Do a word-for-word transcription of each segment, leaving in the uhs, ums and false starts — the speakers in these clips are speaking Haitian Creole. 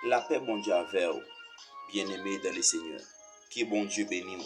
Lapè Bondye avè w, byeneme dan le Senyè. Ke Bondye beni w.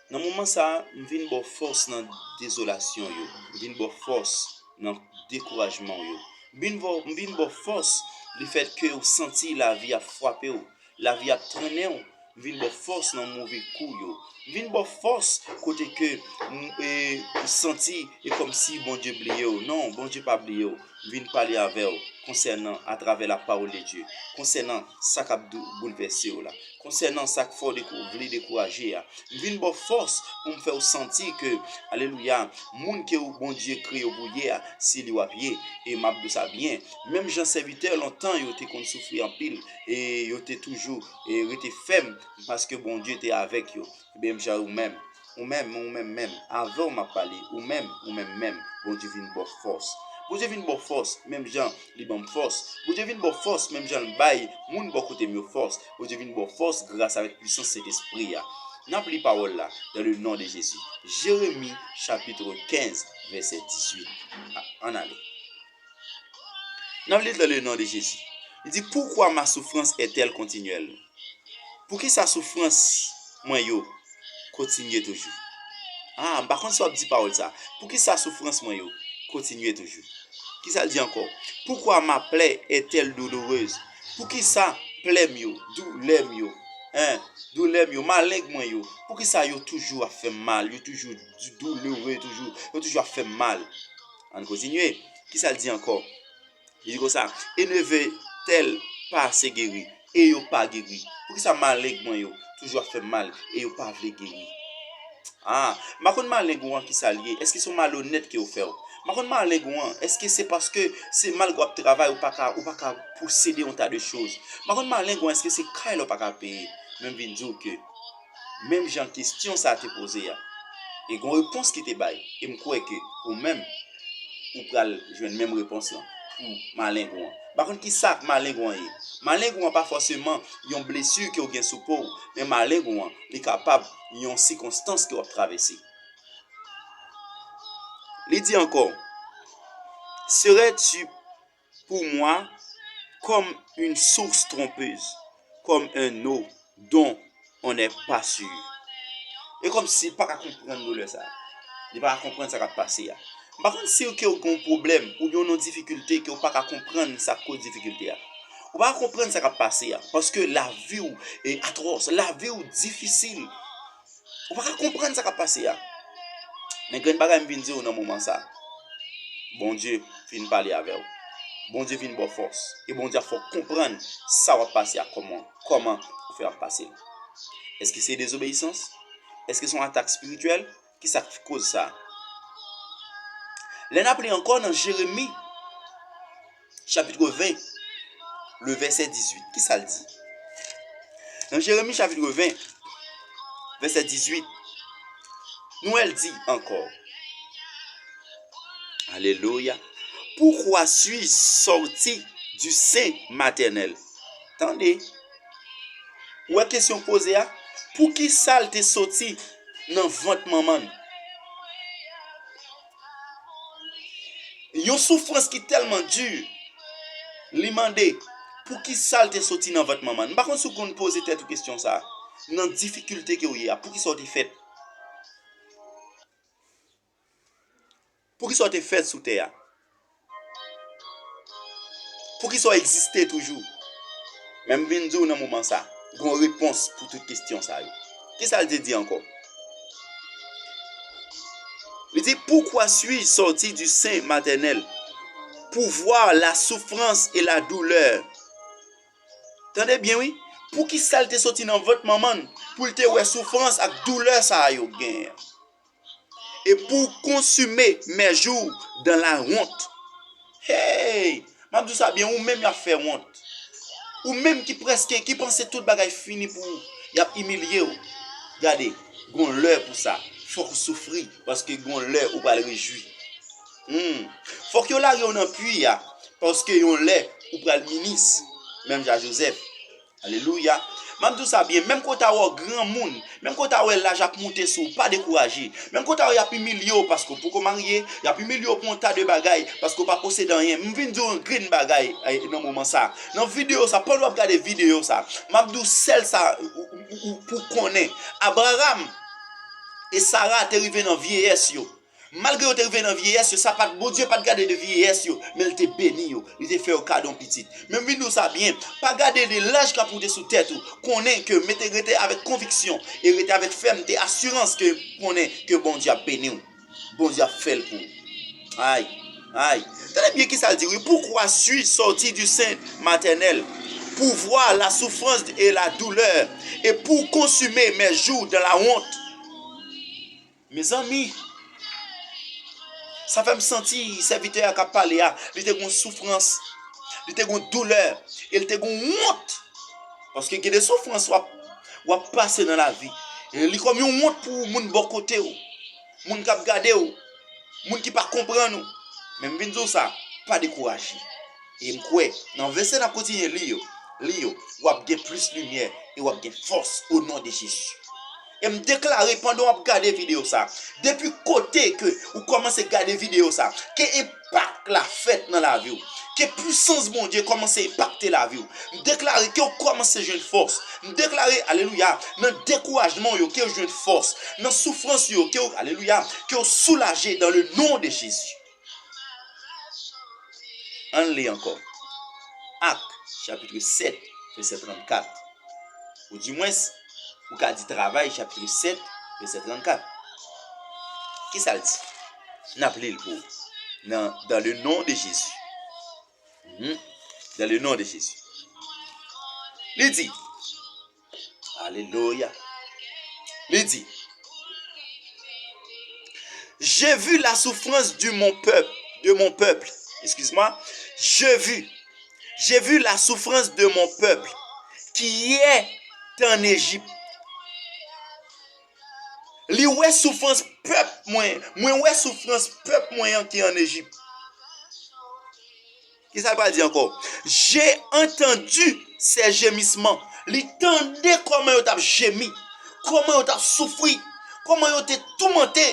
Nan moman sa a, m vin ba w fòs nan dezolasyon yo. M vin ba w fòs nan dekourajman w yo. M vin ba w, m vin ba w fòs lefètke w santi lavi ap frape w, lavi ap trennen w. M vin ba w fòs nan move kou yo. M vin ba w fòs kote ke m, e, ou santi e kòmsi Bondye bliye w. Non, Bondye pa bliye w. M vin pale avè w konsènan, atravè la parole de Dieu, konsènan sa k ap dou-, boulvèse w la, konsènan sa k fè w dekou-, vle dekouraje a. M vin ba w fòs pou m fè w santi ke, alelouya, moun ke w, Bondye kreye w pou ye a, se li w ap ye. E m ap di w sa byen. Menm jan sèvitè lontan yo te konn soufri anpil, e yo te toujou, e rete fèm, paske Bondye te avèk yo. Menm jan ou menm, ou menm, ou menm menm, avè w m ap pale, ou menm, ou menm menm, Bondye vin ba w fòs. Bondye vin ba w fòs, menm jan li ban m fòs. Bondye vin ba w fòs, menm jan l bay moun bò kote m yo fòs. Bondye vin ba w fòs gras avèk pwisans Sentespri a. N ap li pawòl la, dans le nom de Jésus. Jeremi, chapitre quinze, verset dix-huit. A-, ann ale. N ap li dans le nom de Jésus. Li di, pourquoi ma souffrance est-elle continuelle? Poukisa soufrans mwen yo kontinye toujou? A, m pa konn si w ap di pawòl sa. Poukisa soufrans mwen yo kontinye toujou? Kisa l di ankò? Pourquoi ma plaie est-elle douloureuse? Poukisa plè m yo, doulè m yo, en, doulè m yo, maleng mwen yo, poukisa yo toujou ap fè m mal? Yo toujou dou-, douloure, toujou, yo toujou ap fè m mal. Ann kontinye. Kisa l di ankò? Li di konsa, et ne veulent-elles pas se guérir, e yo pa geri. Poukisa maleng mwen yo toujou ap fè m mal e yo pa vle geri? A, m pa konn maleng ou an kisa l ye. Èske se yon malonèt ke yo fè w? M pa konn maleng ou an, èske se paske se malgre w ap travay, ou pa ka, ou pa ka posede yon ta de choz? M pa konn maleng ou an, èske se kay la w pa ka peye? Men m vin di w ke menm jan kesyon sa a te poze a, e gon repons ki te bay, e m kwè ke ou menm, ou pral jwenn menm repons lan pou maleng ou an. M pa konn ki sa k maleng ou an ye. Maleng ou an pa fòseman yon blesi ke w gen sou po w, men maleng ou an, li kapab yon sikonstans ke w ap travèse. Li di ankò, serais-tu pour moi comme une source trompeuse, comme un eau dont on n'est pas sûr. E kòmsi li pa ka konprann doulè sa a. Li pa ka konprann sa k ap pase a. M pa konn si w ke w gen yon pwoblèm oubyen w nan yon difikilte ke w pa ka konprann sa k koz difikilte a. Ou pa ka konprann sa k ap pase a, paske lavi w e atwòs, lavi w difisil. Ou pa ka konprann sa k ap pase a. Men grenn bagay m vin di w nan moman sa a, Bondye fin pale avè w. Bondye vin ba w fòs. E Bondye ap fè w konprann sa w ap pase a, kòman, kòman ou fè ap pase l. Èske se dezobeyisans? Èske se yon atak espirityèl? Kisa k koz sa? Lè n ap li ankò nan Jeremi, chapitre vingt, le verset dix-huit. Kisa l di? Nan Jeremi chapitre vingt, verset dix-huit, nou wè l di ankò, alelouya, pourquoi suis-je sorti du sein maternel? Tande, ou wè kesyon poze a? Poukisa l te soti nan vant manman l? Yon soufrans ki tèlman di, li mande, poukisa l te soti nan vant manman l? M pa konn si w konn poze tèt ou kesyon sa a. Nan difikilte ke w ye a, poukisa w te fèt? Poukisa w te fèt sou tè a? Poukisa w egziste toujou? Men m vin di w nan moman sa, gon repons pou tout kesyon sa yo. Kisa l te di ankò? Li di, pourquoi suis-je sorti du sein maternel pour voir la souffrance et la douleur? Tande byen, wi. Poukisa l te soti nan vant manman l pou l te wè soufrans ak doulè sa a yo genyen? Et pour consumer mes jours dans la honte. Hey! M ap di w sa byen, ou menm y ap fè wont. Ou menm ki prèske, ki panse tout bagay fini pou ou, y ap imilye w. Gade, gon lè pou sa. Fòk ou soufri, paske gon lè ou pral rejwi. Hmm. Fòk yo lage w nan pwi a, paske yon lè ou pral minis, menm jan Jozèf. Alelouya. M ap di w sa byen, menm kote w granmoun, menm kote w laj ap monte sou ou, pa dekouraje. Menm kote w y ap imilye w paske w poko marye, y ap imilye w pou yon ta de bagay, paske w pa posede anyen. M vin di w yon grenn bagay, eh, nan moman sa. Nan videyo sa, pandan w ap gade videyo sa, m ap di w sèl sa ou, ou, ou, ou pou konnen. Abraram e Sara te rive nan vyeyès yo. Malgre yo te rive nan vyeyès yo, sa pa t, Bondye pa t gade de vyeyès yo, men l te beni yo, li te fè yo kado yon pitit. Men m vin di w sa byen, pa gade de laj k ap monte sou tèt ou, konnen ke mete rete avèk konviksyon e rete avèk fèmte, asirans ke konnen ke Bondye ap beni w, Bondye ap fè l pou ou. Ay, ay. Tande byen kisa l di, wi. Pourquoi suis sorti du sein maternel pour voir la souffrance et la douleur, et pour consumer mes jours dans la honte? Mezanmi, sa fè m santi sèvitè a k ap pale a, li te gon soufrans, li te gon doulè, e li te gon wont. Paske gen de soufrans w ap, w ap pase nan lavi. E li kòm yon wont pou moun bò kote w, moun k ap gade w, moun ki pa konprann ou. Men m vin di w sa, pa dekouraje. E m kwè, nan vèsè n ap kontinye li yo, li yo, w ap gen plis limyè e w ap gen fòs o non de Jezi. E m deklare pandan w ap gade videyo sa, depi kote ke ou kòmanse gade videyo sa, ke enpak la fèt nan lavi w, ke pwisans Bondye kòmanse enpakte lavi w. M deklare ke w kòmanse jwenn fòs. M deklare, alelouya, nan dekourajman w yo, ke w jwenn fòs. Nan soufrans yo, ke w, alelouya, ke w soulaje dans le nom de Jésus. Ann li ankò. Ak, chapit sèt, vèsè trannkat. Ou dimwens, ou ka di Travay, chapit sèt, vèsè trannkat. Kisa l di? N ap li l pou ou. Nan, dans le nom de Jésus. Mhm. Dans le nom de Jésus. Li di, Alelouya. Li di, J'ai vu la souffrance de mon peuple, de mon peuple. Excuse-moi. Je vu, j'ai vu la souffrance de mon peuple qui est en Égypte. Li wè soufrans pèp mwen, mwen wè soufrans pèp mwen an ki an Ejip. Kisa l pral di ankò? J'ai entendu ses gémissements. Li tande kòman yo t ap jemi, kòman yo t ap soufri, kòman yo te toumante.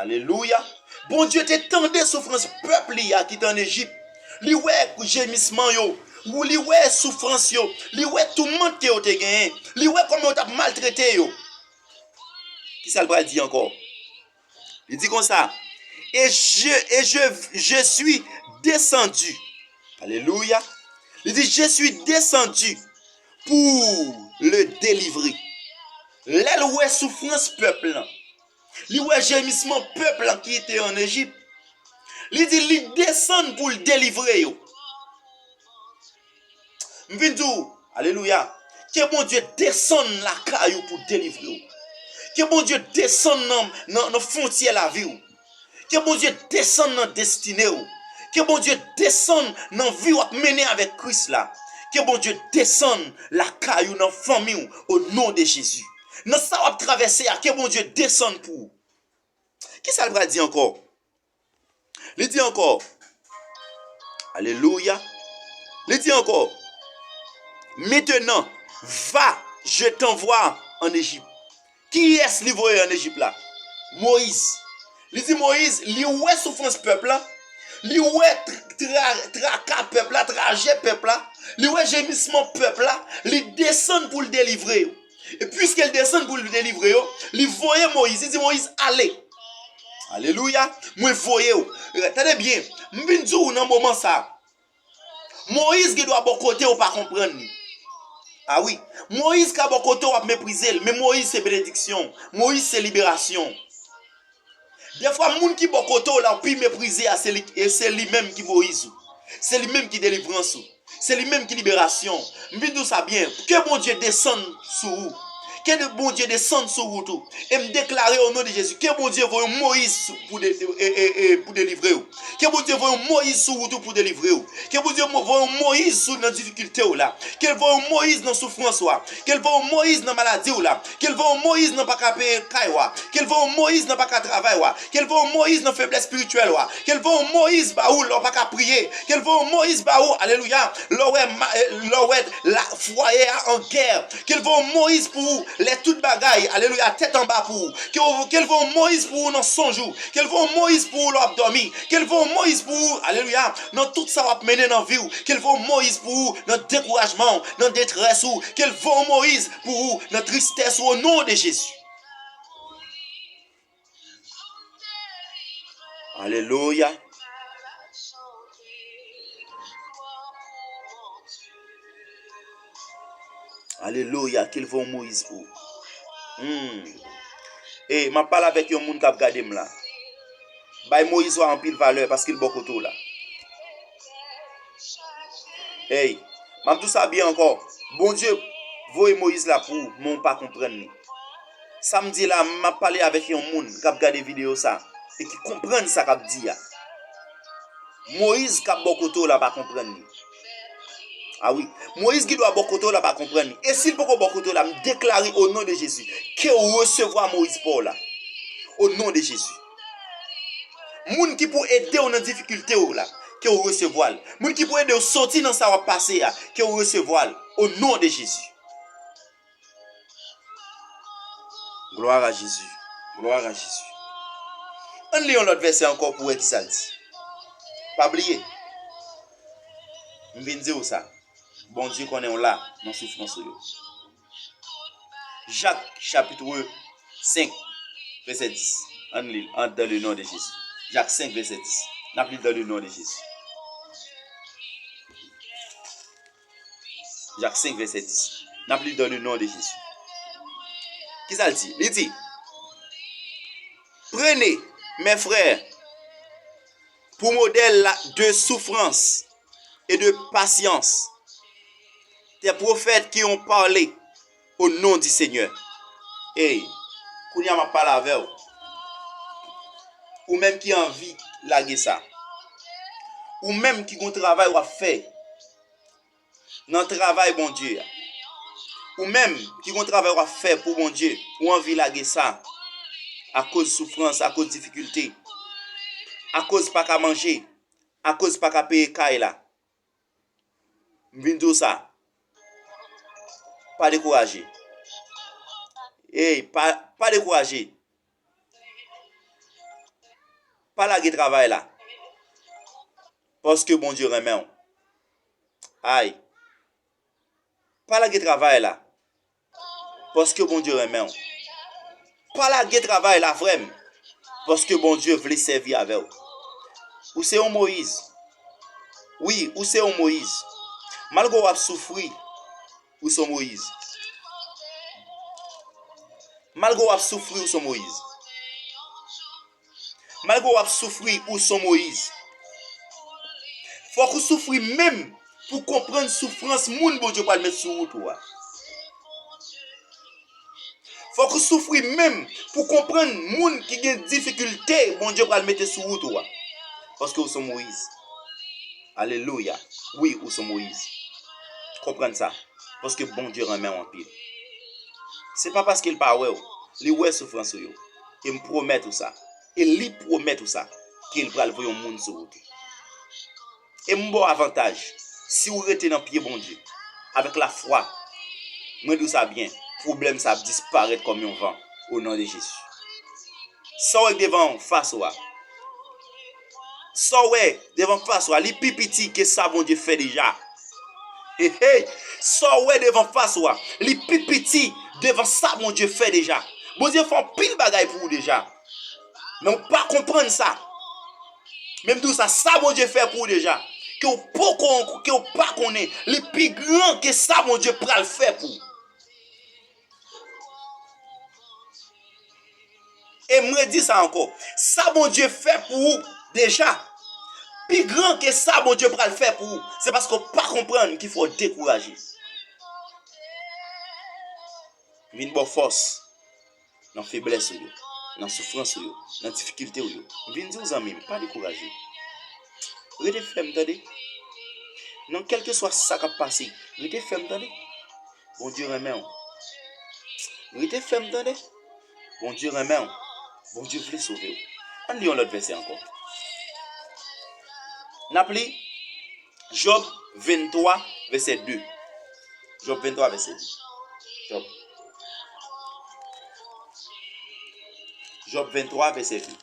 Alelouya. Bondye te tande soufrans pèp li a ki te ann Ejip. Li wè jemisman yo, li wè soufrans yo, li wè toumant ke yo te genyen, li wè kòman yo t ap maltrete yo. Kisa l pral di ankò? Li di konsa, et je, et je, je suis descendu. Alelouya. Li di, je suis descendu pour le délivrer. Lè l wè soufrans pèp lan, li wè jemisman pèp lan ki te ann Ejip. Li di, li desann pou l delivre yo. M vin di w, alelouya, ke Bondye desann lakay ou pou delivre w. Ke Bondye desann nan, nan, nan fwontyè lavi w. Ke Bondye desann nan destine w. Ke Bondye desann nan vi w ap mennen avèk Kris la. Ke Bondye desann lakay ou, nan fanmi w, o non de Jezi. Nan sa w ap travèse a, ke Bondye desann pou ou. Kisa l pral di ankò? Li di ankò, alelouya. Li di ankò, maintenant, va, je t'envoie en Égypte. Kiyès li voye ann Ejip la? Moyiz. Li di Moyiz, li wè soufrans pèp la, li wè tra-, traka pèp la, trajè pèp la, li wè jemisman pèp la, li desann pou l delivre yo. E piske l desann pou l delivre yo, li voye Moyiz, li di Moyiz, ale. Alelouya, mwen voye w. Tande byen, m vin di w nan moman sa, Moyiz gen dwa bò kote w pa konprann li. A wi, Moyiz ka bò kote w ap meprize l, men Moyiz se benediksyon, Moyiz se liberasyon. Defwa, moun ki bò kote w la, w pi meprize a, se li, e se li menm ki Moyiz ou. Se li menm ki delivrans ou. Se li menm ki liberasyon. M vin di w sa byen. Ke Bondye desann sou ou. Ke Bondye desann sou wout ou. E m deklare o non de Jezi, ke Bondye voye yon Moyiz pou de, e, e, e, pou delivre w. Ke Bondye voye yon Moyiz sou wout ou pou delivre w. Ke Bondye mo- voye yon Moyiz sou nan difikilte w la. Ke l voye yon Moyiz nan soufrans ou a. Ke l voye yon Moyiz nan maladi w la. Ke l voye yon Moyiz nan pa ka peye kay ou a. Ke l voye yon Moyiz nan pa ka travay ou a. Ke l voye yon Moyiz nan feblès espirityèl ou a. Ke l voye yon Moyiz ba ou lè w pa ka priye. Ke l voye yon Moyiz ba ou, alelouya, lè w wè ma- lè w wè la fwaye a an gè. Ke l voye yon Moyiz pou ou lè tout bagay, alelouya, tèt anba pou ou. Ke w- ke l voye yon Moyiz pou ou nan sonj ou. Ke l voye yon Moyiz pou ou lè w ap dòmi. Ke l voye yon Moyiz pou ou, alelouya, nan tout sa w ap mennen nan vi w. Ke l voye yon Moyiz pou ou nan dekourajman w, nan detrès ou. Ke l voye yon Moyiz pou ou nan tristès ou, o non de Jezi. Alelouya. Alelouya, ke l voye yon Moyiz pou ou. Hmm. E, m ap pale avèk yon moun k ap gade m la. Bay Moyiz ou a anpil valè paske l bò kote w la. Ey, m ap di w sa byen ankò. Bondye voye Moyiz la pou ou, men w pa konprann li. Sa m di la, m ap pale avèk yon moun k ap gade videyo sa e ki konprann sa k ap di a. Moyiz k ap bò kote w la pa konprann li. A wi, Moyiz ki dwa bò kote w la pa konprann li. E si l poko bò kote w la, m deklare o non de Jezi, ke w resevwa Moyiz pa w la. O non de Jezi. Moun ki pou ede w nan difikilte w la, ke w resevwa l. Moun ki pou ede w soti nan sa w ap pase a, ke w resevwa l. O non de Jezi. Gloire à Jésus. Gloire à Jésus. Ann li yon lòt vèsè ankò pou wè kisa l di. Pa bliye. M vin di w sa. Bondye konnen w la nan soufrans ou yo. Jak chapit senk, vèsè dis. Ann li l, an, dans le nom de Jésus. Jak senk, vèsè dis. N ap li l dans le nom de Jésus. Jak senk, vèsè dis. N ap li dans le nom de Jésus. Kisa l di? Li di, Prenez, mes frères, pour modèle la- de souffrance et de patience, des prophètes qui ont parlé au nom du Seigneur. Ey, kounye a m ap pale avè w. Ou menm ki anvi lage sa. Ou menm ki gon travay w ap fè nan travay Bondye a. Ou menm ki gon travay w ap fè pou Bondye, ou anvi lage sa akoz soufrans, akoz difikilte, akoz pa ka manje, akoz pa ka peye kay la. M vin di w sa. Pa dekouraje. Ey, pa, pa dekouraje. Pa lage travay la. Paske Bondye renmen w. Ay. Pa lage travay la. Paske Bondye renmen w. Pa lage travay la, frè m. Paske Bondye vle sèvi avè w. Ou se yon Moyiz. Wi, ou se yon Moyiz. Malgre w ap soufri, ou se yon Moyiz. Malgre w ap soufri, ou se yon Moyiz. Malgre w ap soufri, ou se yon Moyiz. Fòk ou soufri menm pou konprann soufrans moun Bondye pral met sou wout ou a. Fòk ou soufri menm pou konprann moun ki gen difikilte Bondye pral mete sou wout ou a. Paske ou se yon Moyiz. Alelouya. Wi, ou se yon Moyiz. Konprann sa. Paske Bondye renmen w anpil. Se pa paske l pa wè w, li wè soufrans ou yo. E m pwomèt ou sa. E li pwomèt ou sa, ke l pral voye yon moun sou wout ou. E m ba w avantaj, si w rete nan pye Bondye, avèk lafwa, mwen di w sa byen, pwoblèm sa ap disparèt kòm yon van, o non de Jezi. Sa w wè devan fas ou a, sa w wè devan fas ou a, li pi piti ke sa Bondye fè deja. Hey, hey! Sa w wè devan fas ou a, li pi piti devan sa Bondye fè deja. Bondye fè anpil bagay pou ou deja. Men w pa konprann sa. Men m di w sa, sa Bondye fè pou ou deja, ke w poko, ke w pa konnen, li pi gran ke sa Bondye pral fè pou ou. E m redi sa ankò. Sa Bondye fè pou ou deja pi gran ke sa Bondye pral fè pou ou. Se paske w pa konprann ki fè w dekouraje. M vin ba w fòs nan feblès ou yo, nan soufrans ou yo, nan difikilte w yo. M vin di w, zanmi m, pa dekouraje. Rete fèm, tande. Nan kèlkeswa sa k ap pase, rete fèm, tande. Bondye renmen w. Rete fèm, tande. Bondye renmen w. Bondye vle sove w. Ann li yon lòt vèsè ankò. N ap li Jòb venntwa, vèsè de. Jòb venntwa, vèsè de. Jòb. Jòb venntwa, vèsè de.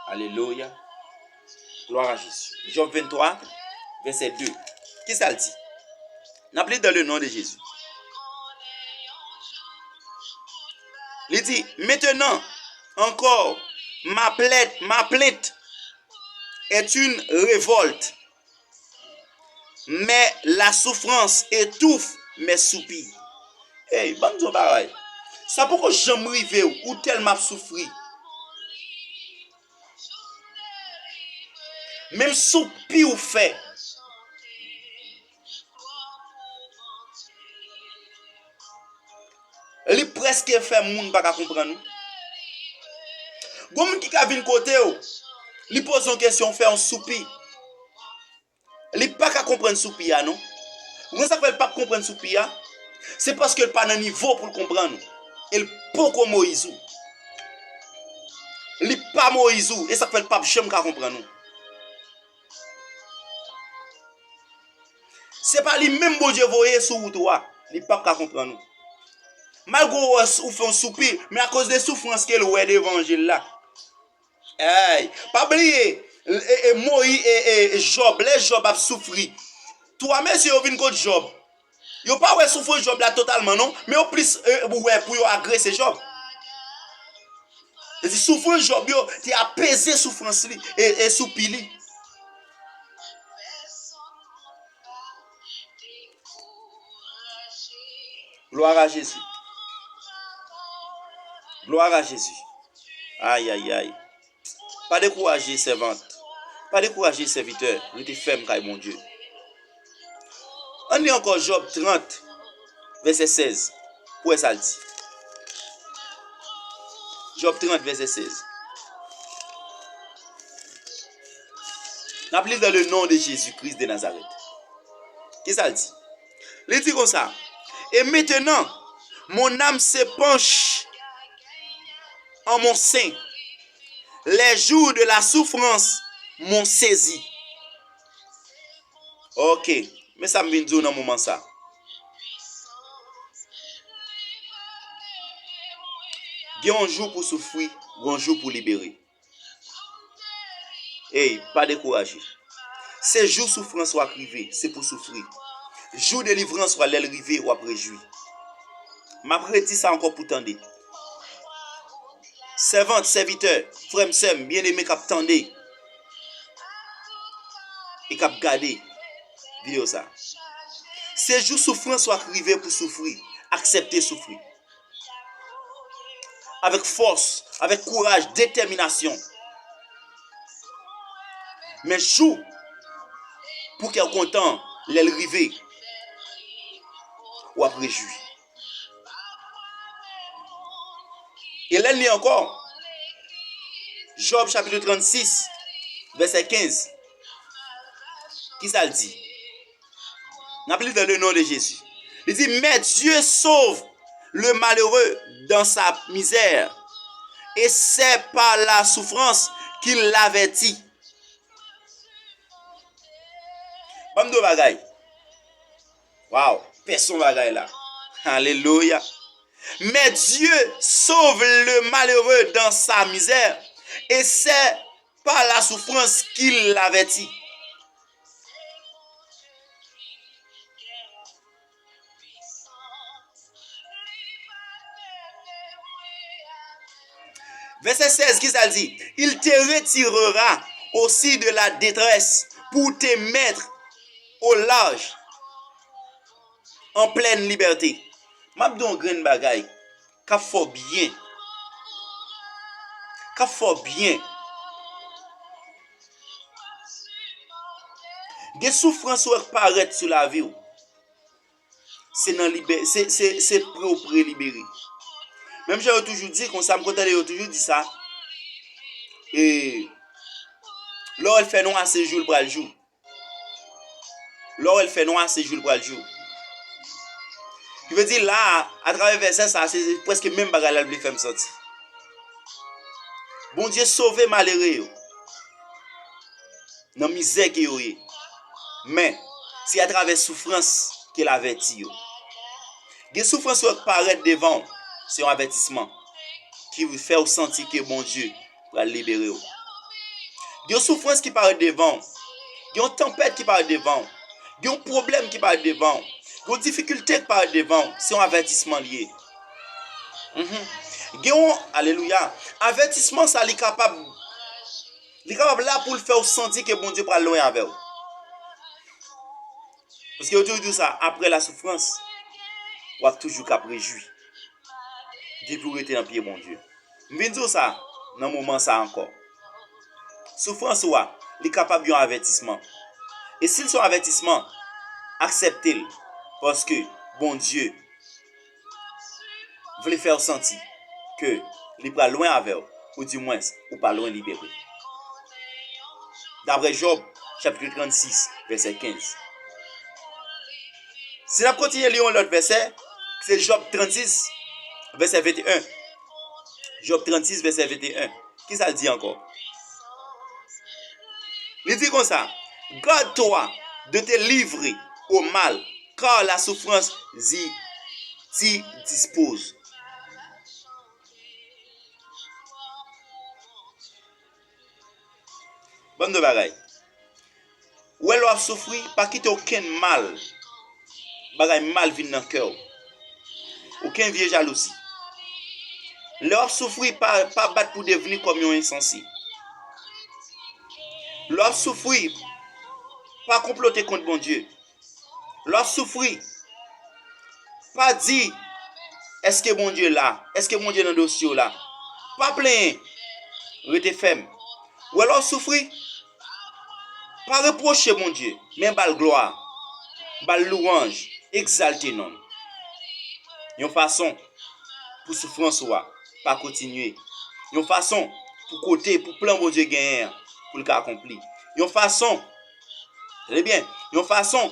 Alelouya. Glwa a Jezi. Jòb venntwa, vèsè de. Kisa l di? N ap li dans le nom de Jésus. Li di, maintenant encore, ma plainte, ma plainte est une révolte, mais la souffrance étouffe mes soupirs. Hey, ban m di w bagay. Sa poko janm rive w, ou tèlman ap soufri. Menm soupi ou fè, li prèske fè moun pa ka konprann ou. Gon moun ki ka vin kote w, li poze yon kesyon, fè yon soupi. Li pa ka konprann soupi a, non. Ou konn sa k fè l p ap konprann soupi a? Se paske l pa nan nivo pou l konprann ou. E l poko Moyiz ou. Li pa Moyiz ou, e sa k fè l p ap janm ka konprann ou. Se pa li menm Bondye voye sou wout ou a, li p ap ka konprann ou. Malgre w wè ou fè yon soupi, men akoz de soufrans ke l wè devan je l la. Ey, pa bliye, e, e, Moyi-, e, e, Jòb, lè Jòb ap soufri, twa mesye yo vin kot Jòb. Yo pa wè soufrans Jòb la totalman, non, men yo plis, e, wè pou yo agrese Jòb. Se di soufrans Jòb yo te apeze soufrans li e, e soupi li. Glwa a Jezi. Glwa a Jezi. Ayayay. Pa dekouraje, sèvant. Pa dekouraje, sèvitè. Rete fèm kay Bondye. Ann li ankò Jòb trant, vèsè sèz, pou wè sa l di. Jòb trant, vèsè sèz. N ap li dans le nom de Jésus-Christ de Nazareth. Kisa l di? Li di konsa, et maintenant, mon âme se penche en mon sein. Les jours de la souffrance m'ont saisi. Ok, men sa m vin di w nan moman sa. Gen yon jou pou soufri, gen yon jou pou libere. Ey, pa dekouraje. Se jou soufrans w ap rive, se pou soufri. Jou delivrans w a, lè l rive, w ap rejwi. M ap redi sa ankò pou tande. Sèvant, sèvitè, frè m, sè m, byeneme k ap tande e k ap gade videyo sa. Se jou soufrans w ap rive pou soufri, aksepte soufri. Avèk fòs, avèk kouraj, detèminasyon. Men jou pou kè w kontan, lè l rive, w ap rejwi. E lè n li ankò, Jòb chapit trannsis, vèsè kenz. Kisa l di? N ap li dans le nom de Jésus. Li di, mais Dieu sauve le malheureux dans sa misère, et c'est par la souffrance qu'il l'avertit. Ban m di w bagay. Waw, pèse yon bagay la. Alelouya. Mais Dieu sauve le malheureux dans sa misère, et c'est par la souffrance qu'il l'avertit. Vèsè sèz, kisa l di? Il te retirera aussi de la détresse pour te mettre au large en pleine liberté. M ap di yon grenn bagay k ap fè w byen. K ap fè w byen. Gen soufrans ou wè k parèt sou lavi w. Se nan libè, se, se, se pre w pre libere. Menm jan yo toujou di konsa, m konn tande yo toujou di sa. E lè w wè l fè nwa, se jou l pral jou. Lè w wè l fè nwa, se jou l pral jou. Ki vle di la, atravè vèsè sa, se prèske menm bagay la l vle fè m santi. Bondye sove malere yo nan mizè ke yo ye. Men, se atravè soufrans ke l avèti yo. Gen soufrans yo k parèt devan w, se yon avètisman ki fè w santi ke Bondye pral libere w. Gen yon soufrans ki parèt devan w. Gen yon tanpèt ki parèt devan w. Gen yon pwoblèm ki parèt devan w. Gen yon difikilte ki parèt devan w. Se yon avètisman li ye. Mhm. Gen yon, alelouya, avètisman sa li kapab, li kapab la pou l fè w santi ke Bondye pral lwen avè w. Paske yo toujou di w sa, apre la soufrans, w ap toujou k ap rejwi. Depi w rete nan pye Bondye. M vin di w sa nan moman sa ankò. Soufrans ou a, li kapab yon avètisman. E si l se yon avètisman, aksepte l, paske Bondye vle fè w santi ke li pral lwen avè w, oudimwens, ou pa lwen libere. Daprè Jòb, chapit trannsis, vèsè kenz. Si n ap kontinye li yon lòt vèsè, se Jòb trannsis, vèsè venteyen. Jòb trannsis, vèsè venteyen. Kisa l di ankò? Li di konsa, garde-toi de te livrer au mal, car la souffrance y, t'y dispose. Ban m de bagay. Ou wè lè w ap soufri, pa kite okenn mal, bagay mal vin nan kè w. Okenn vye jalouzi. Lè w ap soufri, pa, pa bat pou devni kòm yon ensanse. Lè w ap soufri, pa konplote kont Bondye. Lè w ap soufri, pa di, èske Bondye la? Èske Bondye nan dosye w la? Pa plenyen. Rete fèm. Ou wè lè w ap soufri, pa repwoche Bondye, men ba l glwa, ba l louwanj, egzalte non l. Yon fason pou soufrans ou a pa kontinye. Yon fason pou kote, pou plan Bondye genyen an, pou l ka akonpli. Yon fason, tande byen, yon fason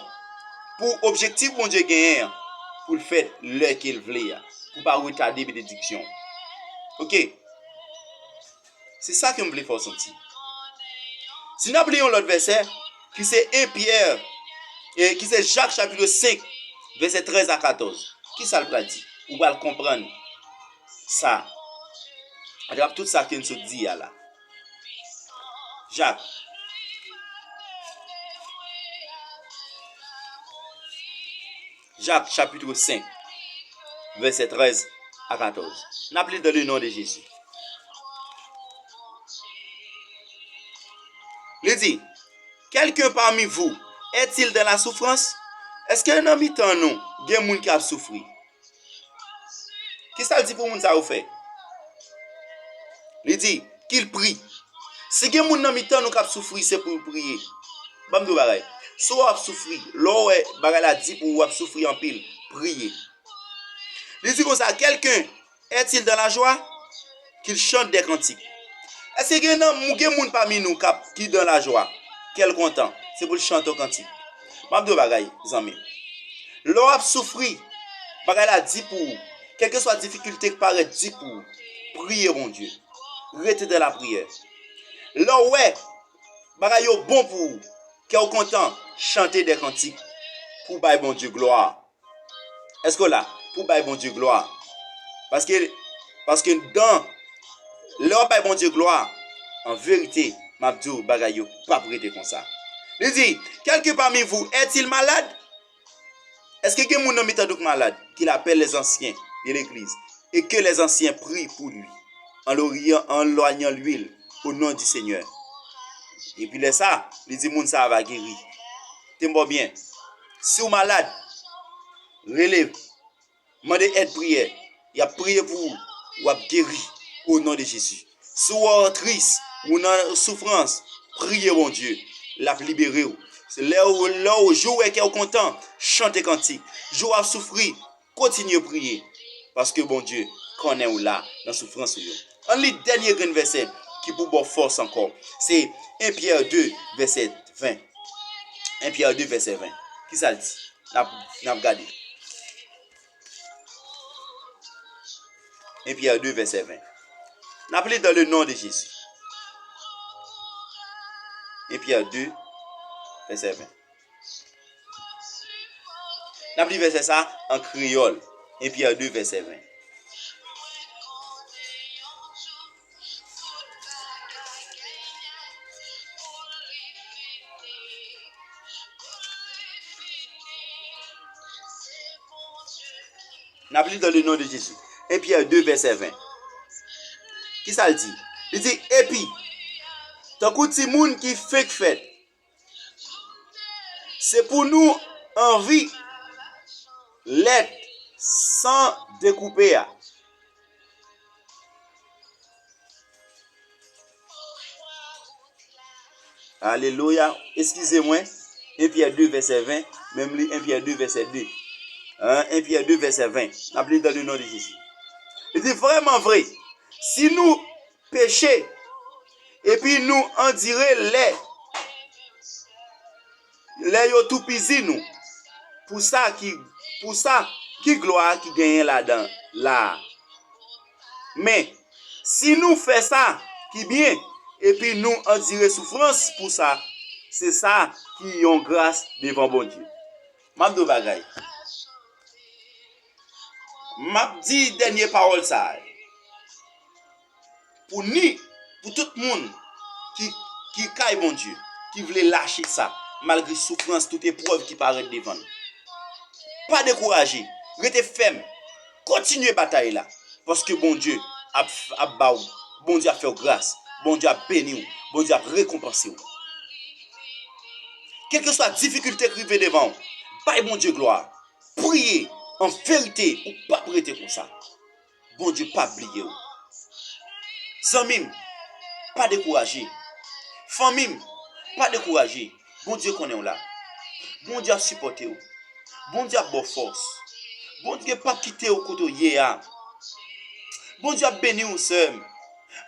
pou objektif Bondye genyen an, pou l fèt lè ke l vle a, pou pa retade benediksyon. Oke. Se sa ke m vle fè w santi. Si n ap li yon lòt vèsè, ki se en Pyè, e ki se Jak chapit senk, vèsè trèz a katòz. Kisa l pral di? Ou pral konprann sa atravè tout sa ke n sot di a la. Jak. Jak, chapit senk, vèsè trèz a katòz. N ap li dans le nom de Jésus. Li di, quelqu'un parmi vous est-il dans la souffrance? Èske nan mitan nou, gen moun ki ap soufri? Kisa l di pou moun sa yo fè? Li di, qu'il prie. Si gen moun nan mitan nou k ap soufri, se pou l priye. Ban m di w bagay. Si w ap soufri, lè w wè bagay la di pou ou w ap soufri anpil, priye. Li di konsa, quelqu'un est-il dans la joie? Qu'il chante des cantiques. Èske gen nan, gen moun pami nou k ap, ki dans la joie? Kè l kontan, se pou l chante yon kantik. M ap di w bagay, zanmi m. Lè w ap soufri, bagay la di pou ou, kèlkeswa difikilte k parèt di pou ou, priye Bondye. Rete dans la prière. Lè w wè bagay yo bon pou ou, kè w kontan, chante de kantik pou w bay Bondye glwa. Èske w la pou w bay Bondye glwa? Paske, paske dan, lè w ap bay Bondye glwa, an verite, m ap di w, bagay yo p ap rete konsa. Li di, quelqu'un parmi vous est-il malade? Èske gen moun nan mitan nou k malad? Qu'il appelle les anciens de l'église et que les anciens prient pour lui en leur, en leur loignant l'huile au nom du Seigneur. Epi lè sa, li di moun sa a va geri. Tande m byen. Si w malad, rele, mande èd priyè. Y ap priye pou ou, w ap geri o non de Jezi. Si w tris, ou nan soufrans, priye Bondye, l ap libere w. Se lè w, lè w, jou w wè kè w kontan, chante kantik. Jou w ap soufri, kontinye priye. Paske Bondye konnen w la nan soufrans ou yo. Ann li dènye grenn vèsè ki pou ba w fòs ankò. Se en Pyè de, vèsè ven. En Pyè de, vèsè ven. Kisa l di? N ap, n ap gade. En Pyè de, vèsè ven. N ap li dans le nom de Jésus. En Pyè de, vèsè ven. N ap li vèsè sa an kreyòl. En Pyè de, vèsè ven. N ap li dans le nom de Jésus. En Pyè de, vèsè ven. Kisa l di? Li di, epi, tankou timoun ki fenk fèt, se pou nou anvi lèt san dekoupe a. Alelouya. Eskize mwen. En Pyè de vèsè ven. Menm li en Pyè de vèsè de. Hein? En Pyè de vèsè ven. N ap li dans le nom de Jésus. Li di, vrèman vre, si nou peche, epi nou andire lè, lè yo toupizi nou. Pou sa ki, pou sa, ki glwa ki genyen ladan la a? Men, si nou fè sa ki byen, epi nou andire soufrans pou sa, se sa ki yon gras devan Bondye. M ap di w bagay. M ap di dènye pawòl sa a. Pou ni, pou tout moun ki, ki kay Bondye, ki vle lache sa, malgre soufrans, tout eprèv ki parèt devan n. Pa dekouraje, rete fèm, kontinye batay la, paske Bondye ap, ap ba w, Bondye ap fè w gras, Bondye ap beni w, Bondye ap rekonpanse w. Kèlkeswa difikilte k rive devan w, bay Bondye glwa, priye, an verite, ou p ap rete konsa. Bondye p ap bliye w. Zanmi m, pa dekouraje. Fanmi m, pa dekouraje. Bondye konnen w la. Bondye ap sipòte w. Bondye ap ba w fòs. Bondye p ap kite w kote w ye a. Bondye ap beni w, sè m.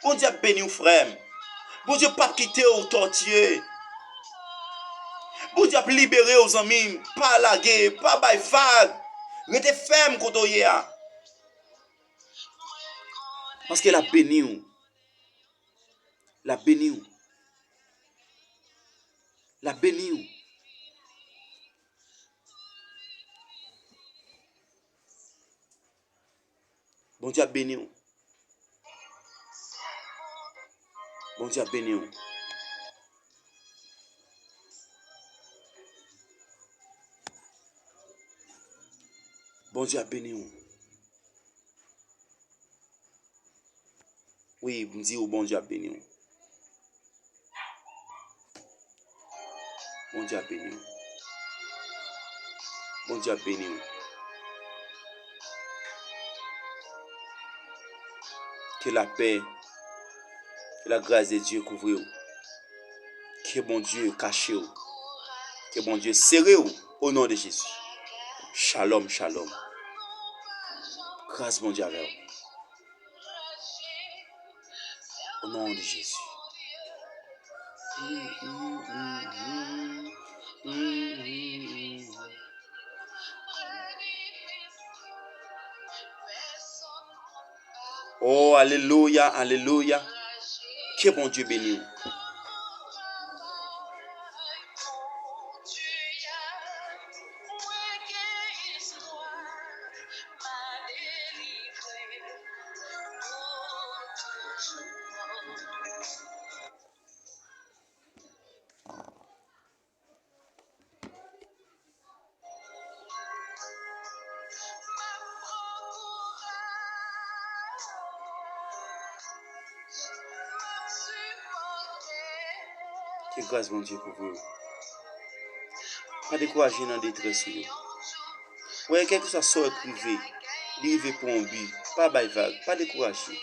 Bondye ap beni w, frè m. Bondye p ap kite w tòtiye. Bondye ap libere w, zanmi m. Pa lage, pa bay vag. Rete fèm kote w ye a. Paske l ap beni w. L ap beni w. L ap beni w. Bondye ap beni w. Bondye ap beni w. Bondye ap beni w. Wi, m di w, Bondye ap beni w. Bondye ap beni w. Bondye ap beni w. Ke lapè, ke la gras de Dye kouvri w. Ke Bondye kache w. Ke Bondye sere w, o non de Jezi. Shalom, shalom. Gras Bondye avè w. O non de Jezi. Oh, alelouya, alelouya. Ke Bondye beni w. Ke gras Bondye kouvri w. Pa dekouraje nan detrès ou yo. Wè, kèlkeswa sa w rive, li rive pou yon bi. Pa bay vag, pa dekouraje.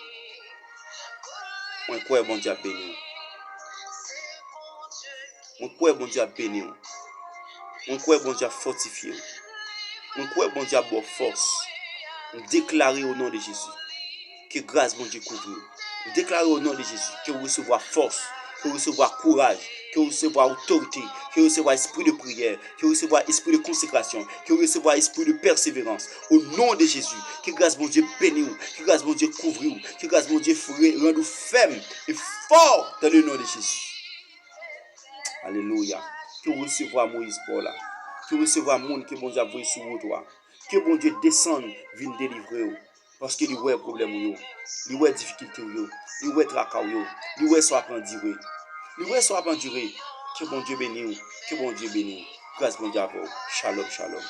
Mwen kwè Bondye ap beni w. Mwen kwè Bondye ap beni w. Mwen kwè Bondye ap fòtifye w. Mwen kwè Bondye ap ba w fòs. M deklare o non de Jezi, ke gras Bondye kouvri w. M deklare o non de Jezi, ke w resevwa fòs, ke w resevwa kouraj, ke w resevwa otorite, ke w resevwa espri de priyè, ke w resevwa espri de konsekrasyon, ke w resevwa espri de pèseverans. O non de Jezi, ke gras Bondye beni w, ke gras Bondye kouvri w, ke gras Bondye rann ou fèm e fò dans le nom de Jésus. Alelouya. Ke w resevwa Moyiz pa w la. Ke w resevwa moun ke Bondye ap voye sou wout ou a. Ke Bondye desann vin delivre w. Paske li wè pwoblèm ou yo. Li wè difikilte w yo. Li wè traka w yo. Li wè sa w ap andire. Li wè sa w ap andire. Ke Bondye beni w. Ke Bondye beni w. Gras Bondye avè w. Shalom, shalom.